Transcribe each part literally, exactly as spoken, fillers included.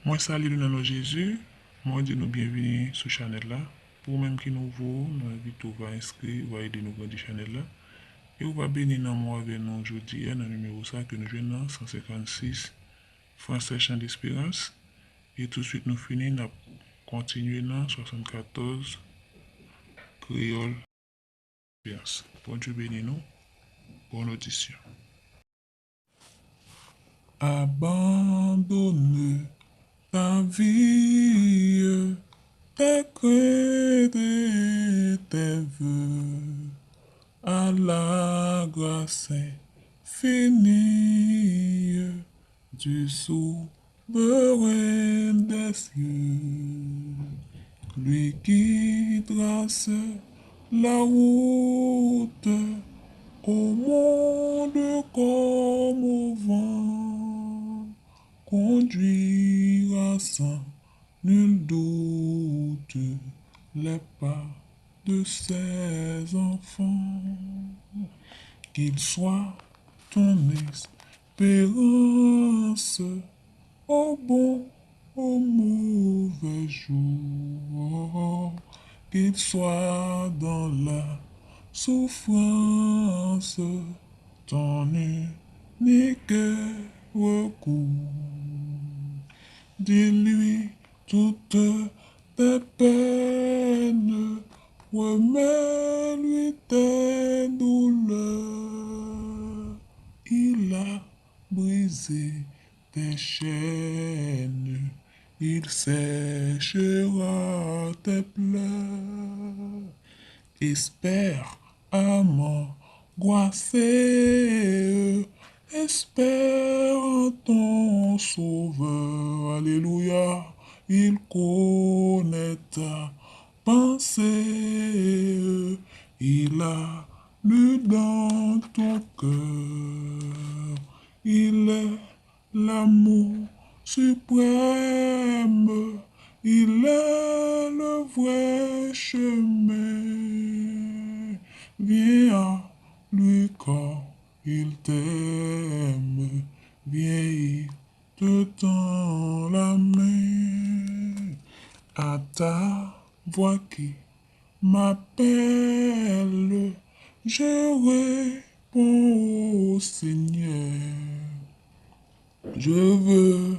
Mwen salye nou nan non Jezi. Mwen di nou byenvini sou chanèl la. Pou ou menm ki nouvo, nou envite w va enskri, ou va ede nou grandi chanèl la. E ou va beni nan mo avè nou jodi a nan nimewo sa ke nou jwenn nan san senkannsis, Fransè Chan Desperans. E touswit nou fini, n ap kontinye nan swasannkatòz, Kreyòl Desperans. Bondye beni nou. Bonne audition. Abandonne ta vie, tes craintes et tes vœux à la grâce infinie du Souverain des cieux, lui qui trace la route au monde comme au vent, conduira sans nul doute les pas de ses enfants. Qu'il soit ton espérance au bon, au mauvais jour, qu'il soit dans la souffrance ton unique recours. Dis-lui toutes tes peines, remets-lui tes douleurs. Il a brisé tes chaînes, il séchera tes pleurs. Espère, âme angoissée, espère en ton Sauveur. Alléluia. Il connaît ta pensée, il a lu dans ton cœur. Il est l'amour suprême, il est le vrai chemin. Viens à lui car il t'aime, viens, il te tend la main. À ta voix qui m'appelle, je réponds au Seigneur. Je veux,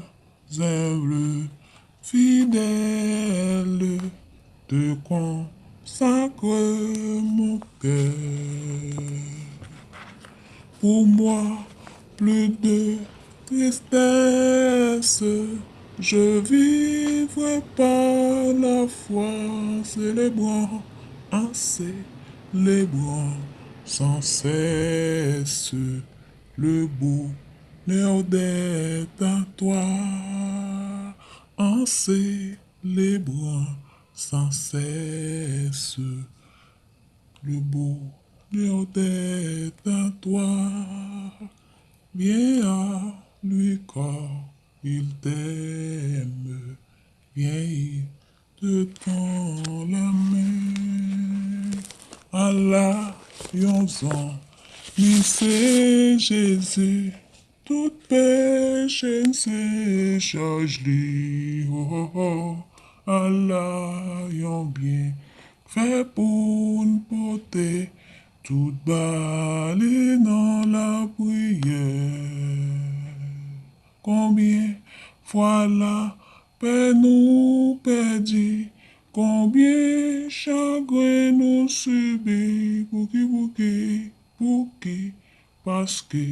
humble, fidèle, te consacrer mon cœur. Pour moi, plus de tristesse, je vivrai par la foi, célébrant, en célébrant sans cesse le bonheur d'être à toi, en célébrant sans cesse le bonheur d'être à toi. Viens à lui car il t'aime, viens, il te tend la main. Ala yon zanmi se Jezi, tout peche n se chaj li. Oh, oh, oh. Ala yon byenfè pou n pote tout ba li nan lapriyè. Konbyen fwa lapè nou pèdi, konbyen chagren nou sibi, pouki, pouki, pouki? Paske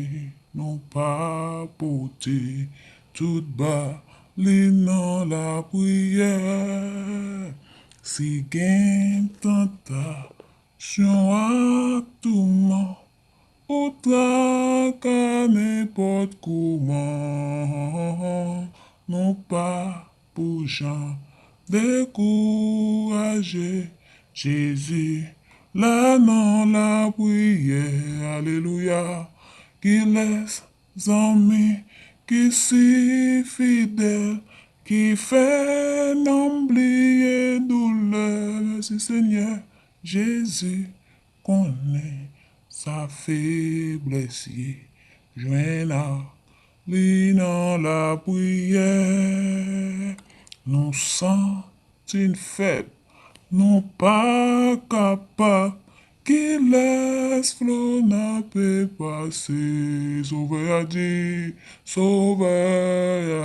nou pa pote tout ba li nan lapriyè. Si gen tanta syon ak touman, ou traka nenpòt kouman, nou pa pou jan dekouraje. Jezi la nan lapriyè, alelouya. Kilès zanmi ki si fidèl, ki fè nanm bliye doulè? Mèsi Senyè, Jezi konnen sa feblès ye. Jwenn ak li nan lapriyè. Nou santi n fèb, nou pa kapab. Kilès flò n ape pase? Sovè a di, Sovè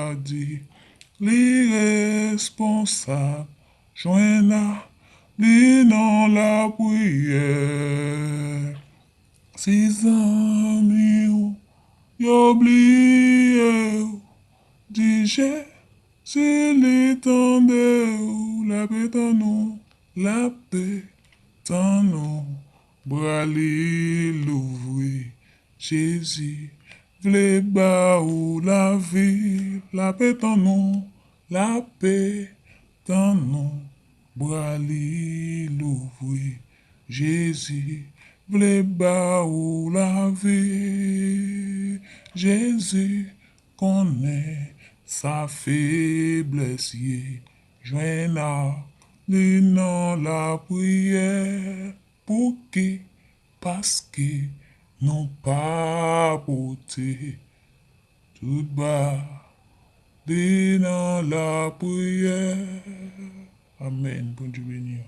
a di, li responsab, jwenn a li nan lapriyè. Si zanmi w yo bliye w, di Jezi li tande w, l ape tann ou, l ape tann ou, bra li louvri. Jezi vle ba ou lavi, l ape tann ou, l ape tann ou, bra li louvri. Jezi vle ba ou lavi. Jezi konnen sa feblès ye. Jwenn a li nan lapriyè. Pouki? Paske nou pa pote tout ba li nan lapriyè. Amèn. Bondye beni w.